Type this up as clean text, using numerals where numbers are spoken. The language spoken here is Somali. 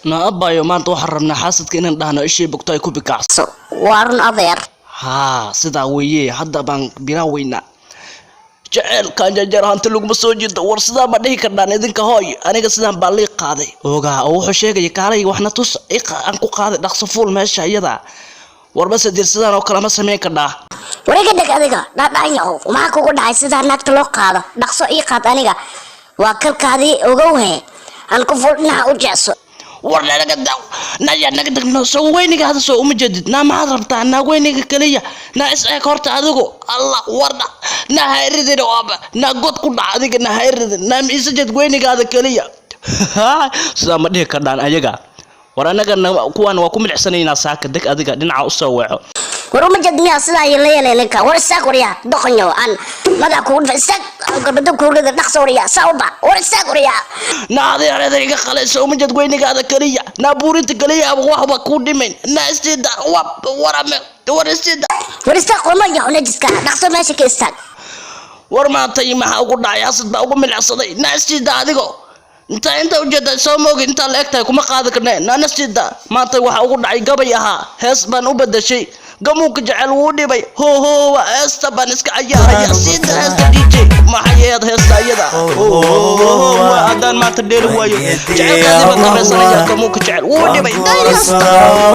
Na abbayo, maanta waxaan rabnaa xaasidka inaan dhahno ishii bugto ay ku bikacso. Waa run, adeer. Haa, sidaa weeye. Hadda baan bilaaweynaa. Jaceylkan jajar hanti laguma soo jido. War, sidaa ma dhihi kardhaan idinka? Hooy, aniga sidaan baa lii qaaday ogaa oo wuxuu sheegaya, kaalay waxna tus aan ku qaaday, dhaqso fuul meesha iyada. War base dir, sidaan oo kale ma samayn kardhaa? Wareega dheg adiga dhaadhacan yahow, maxaa kugu dhacay? Sidaa naagta loo qaado, dhaqso ii qaad. Aniga waa kalkaadii, ogowhe, aan ku fuul, dhinaca u jecso. War naga daw, naya, naga dagno. Soo weyniga hada soo uma jeedid. Naa, maxaad rabtaa? Naa, weyniga kaliya. Naa, is eeg horta adigu. Allah, warna naa, ha iridin oo naa god ku dhac adiga. Naa, ha iridin. Naa, ma isa jeed weynigaada kaliya? Sidaa ma dhihi kardhaan ayaga? War anaga kuwaan waa ku milicsanaynaa. Saaka deg adiga, dhinaca usoo weeco. War, uma jeed miyaa sidaa la yeelay ninka? War istaag, waryaa doqonyo, aan madax kugu dhifa. Istaag, garbado kuurgada, dhaqso waryaa, saa u bax. War istaag, waryaa. Naa, adeereeda iga qalayso. Uma jeed weynigaada kaliya? Naa, buurinta kaliya waxba kuu dhimayn. Naa, istiida warame. War istiida. War istaag, qoma yahow najiska, dhaqso meesha ka istaag. War maantay maxaa ugu dhacay? Asad baa ugu milicsaday. Naa, istiida adigo. Inta inta ujeeda soo moogi, intaa la eg tahay kuma qaadi karne. Naa, nastiida. Maanta waxaa ugu dhacay gabay ahaa, hees baan u bedeshay. Gamuunka jecel wuu dhibay. Ho ho, heesta baan iska cayaaraya. Sida heesta DJ maxay ahayd heesta iyada? Haddaan maanta dheeli waayo, jecelkaadii baan qabaysanaya. Gamuunka jecel wuu dhibay.